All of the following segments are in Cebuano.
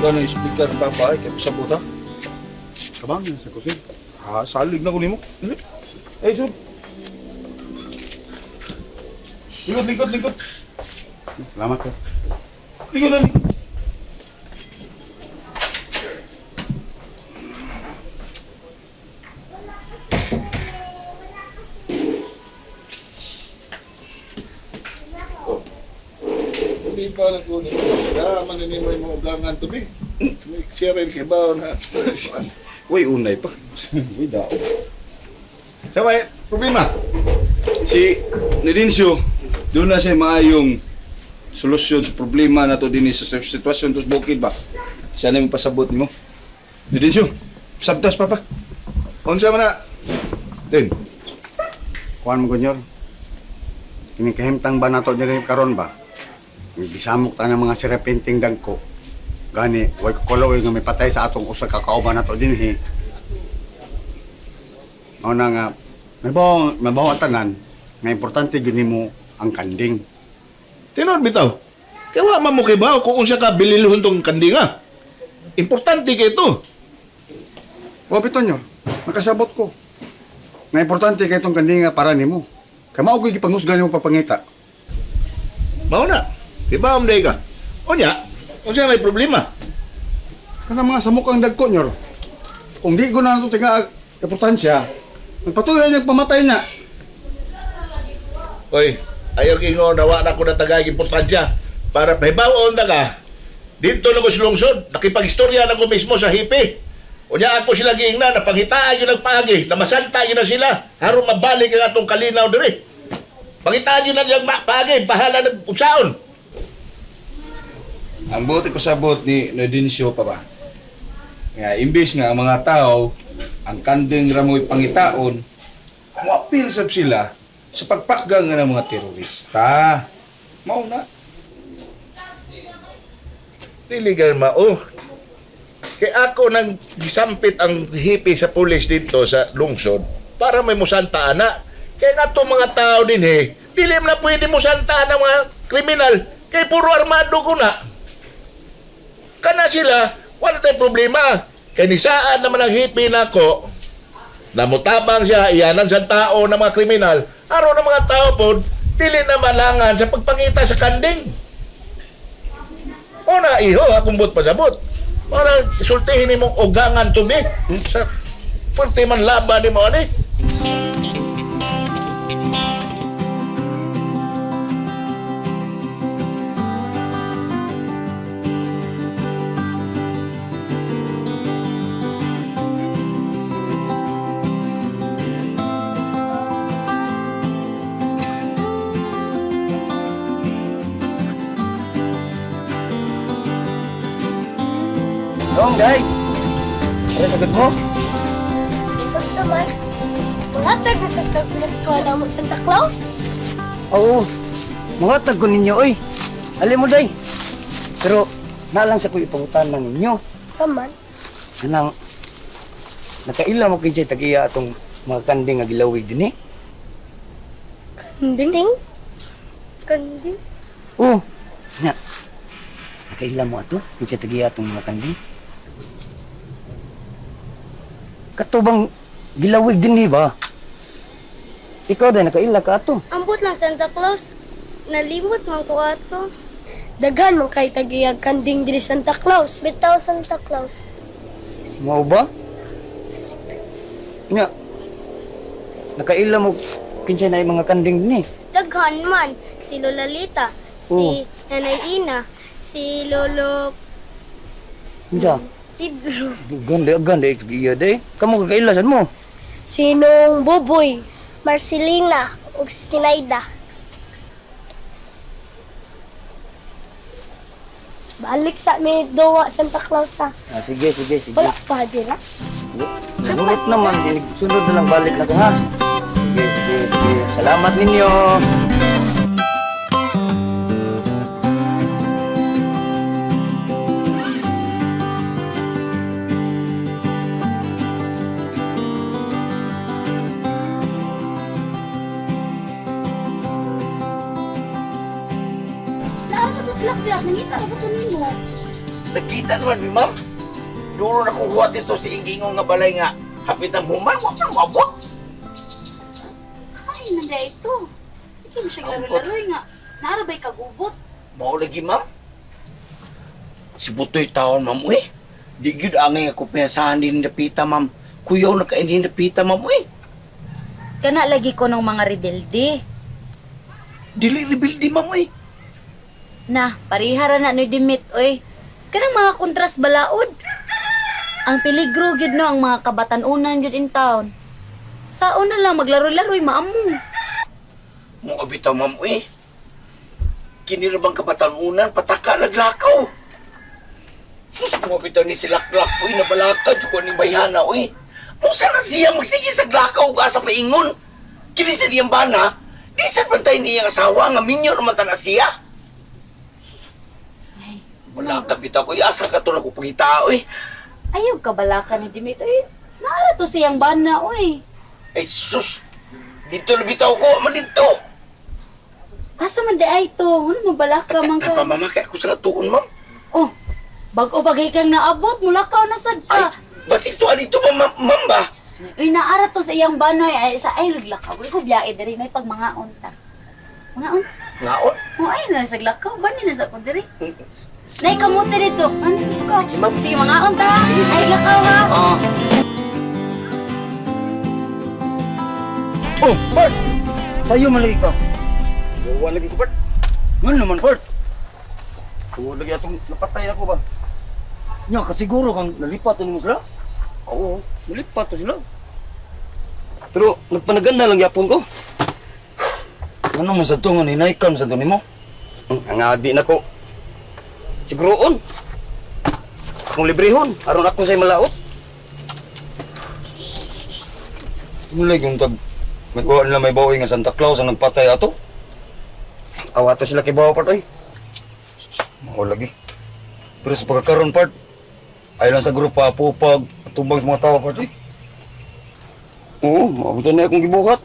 Gano'y explicar papa ay kay pasabot ha. Kabang sa kusig. Ha, salig na ko nimo. Dili. Eh, sud. Likod, likod, likod. Salamat, sir. Likod na, likod. Hindi pa na ko nimo. Da man ni mo imong ugangan to bi. Share kay bawo na. Uy, unay pa. Uy, dao. Sa may problema. Si Nidencio, doon na siya maayong solusyon sa problema na to din sa sitwasyon tos bukid ba. Siya na yung pasabot nimo. Nidencio, sabtas papa. Unsa man na? Din. Kuan mo gunyor. Kini kahimtang ba nato diri karon ba? Gisamok ta ng mga serpenteng dagko. Gani, way kuloy nga may patay sa atong usa ka kauban nato dinhi. Mao na nga may bawo ang tanan nga importante gyud nimo ang kanding. Tinuod bitaw. Kay wa man mo kay bawo kung unsa ka bililhon tong kandinga. Importante kay ito. Wa bitaw nyor, nakasabot ko. Nga importante kay itong kanding nga para nimo. Kay mao gyud gipanghusgan nimo pagpangita. Mao na. Di ba am ka? Unya, unsa may problema? Kana mga samok ang dagko nyor. Kung di ko na nato tinga importansya, nagpatuloy niyang pamatay niya. Oy, ayaw ingon na wa na ko natagay importansya para pahibaw na ka. Dito na ko sa lungsod, nakipagistorya na ko mismo sa hipi. Unya ako sila giingnan, napanghitaan yun ang paagi, namasanta yun na sila, aron mabalik ang atong kalinaw diri. Pangitaan yun na niyang paagi, bahala ng unsaon. Ang buti pasabot ni Nidencio pa ba? Nga imbis nga ang mga tao ang kanding ramoy pangitaon, moapil sab sila sa pagpakgang nga ng mga terorista. Mao na. Dili gay mao. Kay ako nang gisampit ang hipi sa pulis dito sa lungsod para may musanta ana. Kay nga mga tao din eh, dili man na pwede musanta ang mga kriminal kay puro armado ko na. Kana sila, wala tayong problema. Kay nisaan naman ang hipi nako, namutabang siya, iyanan sa tao ng mga kriminal, araw ng mga tao po, dili na malangan sa pagpangita sa kanding. O na, iho, akong but pasabot. Para sultihin ni mong ugangan tubi. Sa pwerte man laban ni mo, ani. Dong, day. Ano sagot mo? Ikot naman. Muhatag na sa eskwela mo, Santa Claus. Oo. Muhatag ko ninyo, oy. Alam mo, day. Pero, nalang sa ko'y ipangutan na ninyo. Saman? Anang, nakaila mo kinsay tagiya atong mga kanding nga gilawig din eh. Kanding? Kanding? Oo. Nga. Nakaila mo ato, kinsay tagiya atong mga kanding. Katubang gilawig din eh ba? Ikaw day, nakaila ka ato. Ambot lang, Santa Claus. Nalimot man ko ato. Daghan man kay tagiyag kanding diri Santa Claus. Bitaw Santa Claus. Mao ba? Nga. Nakaila mo kinsay na yung mga kanding din eh. Daghan man si Lola Lita, si Nanay Ina, si Lolo Unsa? Pedro. Ganda, ganda iya day. Kamo kakaila sad mo. Sinong Buboy, Marcelina ug Sinaida. Balik sa mi duwa Santa Claus ha. Ah, sige, sige, sige. Wala pa dira. Sunod naman, sunod na lang balik na ko ha. Sige, sige, sige. Salamat ninyo. Naa sa tuslak nangita ka ba nimo? Nagkita naman mi, ma'am. Duro na kong huwat ito si Ingingon nga balay nga. Hapit ang human, wa man mabot. Ay, nandiya ito. Sige mo siya laro-laro nga. Narabay kagubot. Mao lagi, ma'am. Si Butoy taon, ma'am, uy. Di gyud angay ako pinasahan din napita, ma'am. Kuyaw na kain din napita, ma'am, uy. Kana lagi ko ng mga rebelde. Dili rebuild ma'am, uy. Na, parihara na noy dimit, oy. Kanang mga kontras balaod. Ang peligro gyud no ang mga kabatanunan gyud in town. Sa una lang maglaro-laro'y maamo. Mo bitaw, ma'am, uy. Kini ra bang kabatanunan, pataka naglakaw. Sus, mo bitaw ni silaklak, uy, nabalakad, ko ni bayhana, uy. Musa na siya magsige sa glakaw ug asa paingon. Kini sa diyang bana, di sa bantay niyang asawa nga minyo naman tana siya. Wala ka bitaw ko, asa ka to na ko pangita, uy. Ayaw kabalaka ni Dimit, oy. Naara to siyang bana, oy. Ay sus, dito na bitaw ko, man dito. Asa man di ay to? Ano mo balaka man ka? Mama, kaya ako sa tuon, ma'am. Oh, bag-o bagay kang naabot, mulakaw na sad Ay, ka. basig to dito, ma'am, ma'am ba? Uy, naara to sa iyang banoy ay sa ay naglakaw. Uy, ko biyahe diri may pagmangaon ta. Mangaon. Ngaon? Oh, ay na sa glakaw, bani na sa ko diri. Nay kamote dito. Ano ko? Sige, ma'am. Sige, mangaon ta. Ay lakaw ha. Ah. Oh, Bart! Tayo man lagi ka. Gawa lagi ko, Bart. Ngano naman, Bart? Tungod lagi atong napatay ako ba? Nya, kasiguro kang nalipat to nimo sila. Oo, nalipat to sila. Pero nagpanaganda lang yapon ko. Ano man sa to nga ninaykan sa to nimo? Ang adi na ko. Siguroon. Akong librehon, aron ako say malaot. Mulay yung tag may kuha nila may bawi nga Santa Claus ang nagpatay ato. Awa to sila kay bawa part oy. Mao lagi. Pero sa pagkakaroon part, ay lang sa grupo apupag atubang sa mga tao part eh. Oo, mabuto na akong gibuhat.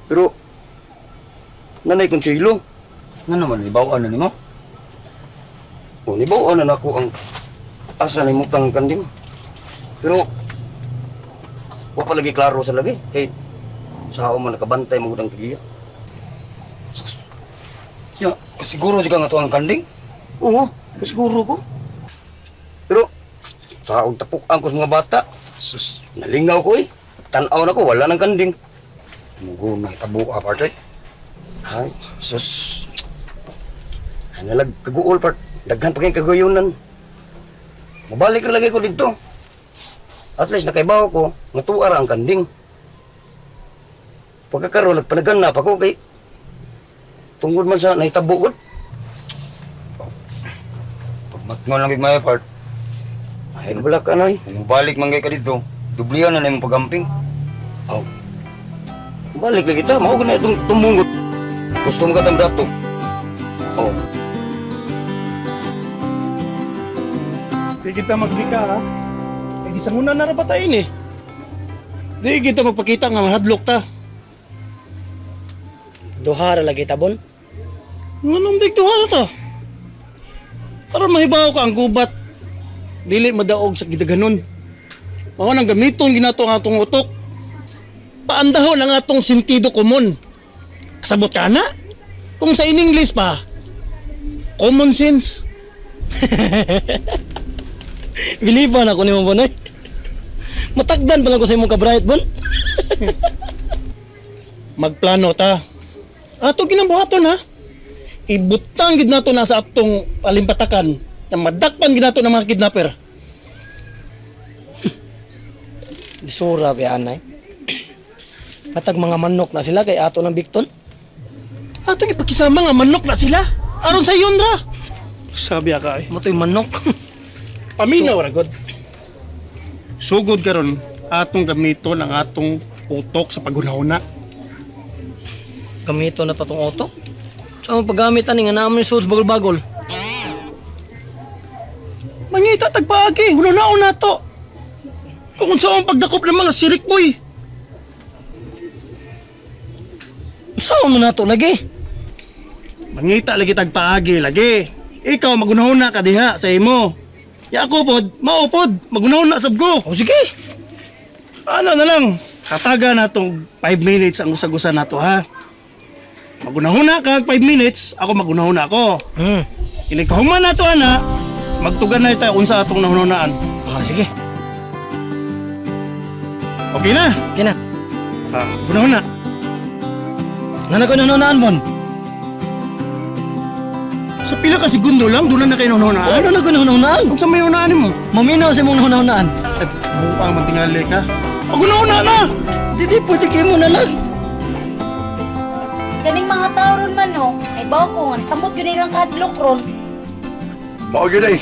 Pero nanay kong silo. Nga naman ibawaan na nimo. O nibaw na nako ang asa ni mutang kanding. Pero wa pa lagi klaro sa lagi kay sa man nakabantay mo ang tigiya. Ya, siguro jud ka nga to ang kanding. Oo, kasiguro ko. Pero sa akong tapok-an ko sa mga bata, Sus, nalingaw ko eh. Tanaw na ko, wala nang kanding. mugo na hitabo ah, part eh. Ay, Sus, ay nalag kaguol part. Daghan pa kayong kaguyunan. Mabalik na lagi ko dito. At least nakaibaw ko, nga tuwa ra ang kanding. Pagkakaroon, nagpanaganap ako kay tungod man sa nahitabo gud. pagmatngon lang gid maya part. Ay, wala ka na eh. Kung mobalik man gay ka dito, dublihan na na imong pagamping. Oh. Balik lagi ta, mao na itong tumunggot. Gusto mo ka tang dato. Oh. Di kita magdika ha. Eh, di sanguna na ra ba tayo ni? Di kita magpakita nga mahadlok ta. Duha ra lagi tabon. Nganong big duha na to? Para mahibaw ka ang gubat. Dili madaog sa gidaganon. Mao nang gamiton ginato ang atong utok. Paandahon ang atong sentido komon. Kasabot ka na? Kung sa in English pa, common sense. Biliban ako nimo bon oy. Matagdan pa lang ko sa imong kabright bon. Magplano ta. Ato ginambuhaton ha. Ibutang gid nato na sa atong alimpatakan na madakpan gid nato ng mga kidnapper. Disura kay anay. Matag mga manok na sila kay ato ng bikton. Atong ipakisama nga manok na sila. Aron sa iyon ra. Sabi ka eh. Matoy manok. Paminaw ra god. Sugod karon atong gamiton ang atong utok sa paghunahuna. Gamito na tatong auto. Sa so, paggamit ani nga naman yung suits bagol-bagol. Mangita tagpaagi, hunahunaon nato. Kung unsa ang pagdakop ng mga sirik boy. Saan mo na to lagi? Mangita lagi tagpaagi lagi. Ikaw magunahuna ka diha sa imo. Ya ako pod, mao pod, magunahuna sab ko. O sige. Ano na lang, kataga na tong 5 minutes ang usag-usa nato ha. Magunahuna ka 5 minutes, ako magunahuna ako. Inikahuman na to ana, magtugan na tayo unsa atong nahunahunaan. Ah, sige. Okay na? Okay na. Ah, gunahuna. Nana ko nahunahunaan mon. Sa pila ka segundo lang, doon na kayo nahunahunaan. Ano na ko nahunahunaan? Unsa may hunahunaan mo? Maminaw sa imong nahunahunaan. Ay, buang mantingali ka. Ako na na! Di di pwede kayo mo na lang. Kaning mga tao ron man no, ay bawo ko nga samot yun nilang kahadlok ron. Mao gyud ay.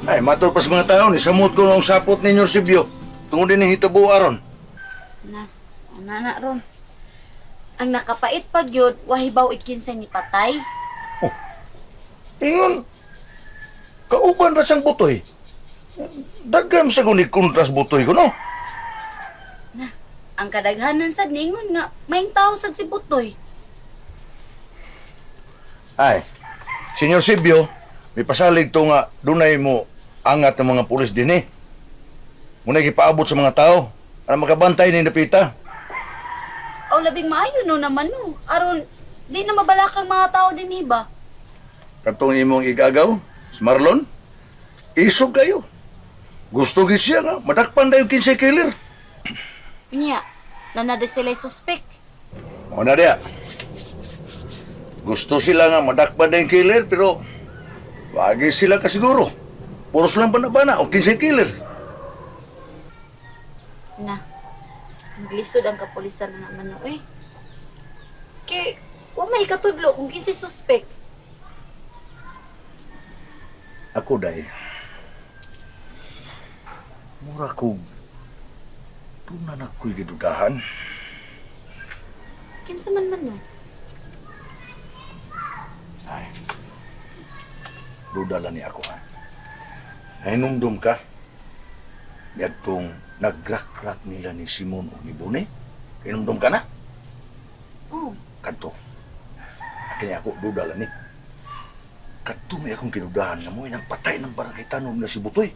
Ay, matod pa sa mga tao ni samot ko ang sapot ninyo Sibyo. Tungod din hitabo aron. Na, ana na ron. Ang nakapait pag yun, wahibaw ikinsay ni patay. Ingon, kauban ra sang butoy. Daghan sa kunig kontras butoy ko, no? Na, ang kadaghanan sad ningon nga maing tao sad si Butoy. Ay, Senyor Sibyo, may pasalig to nga dunay mo angat ng mga pulis din eh. Muna gipaabot sa mga tao para makabantay ni Napita. O labing maayo no naman no. Aron di na mabalakang mga tao din iba. Katong imong igagaw, si Marlon, isog kayo. Gusto gid siya nga, madakpan dayon kinsay killer. Unya, nanada sila suspect. Mao na diya. Gusto sila nga madakpan dayon killer pero wagi sila kasiguro. Puros lang bana-bana o kinsay killer. Na, naglisod ang kapulisan na naman no eh. Kay, wa may katudlo kung kinsay suspect. Ako day. Mura ko tuna na ko'y gidudahan. Kinsa man man no. Ay. Duda lang ni ako ha. Ay numdum ka. Yadtong nagrakrak nila ni Simon o ni Bone. Kinumdum ka na? Oh, Kadto. Akin ako duda lang ni. Kadto may akong kinudahan nga mo nagpatay ng barangay tanom na si Butoy.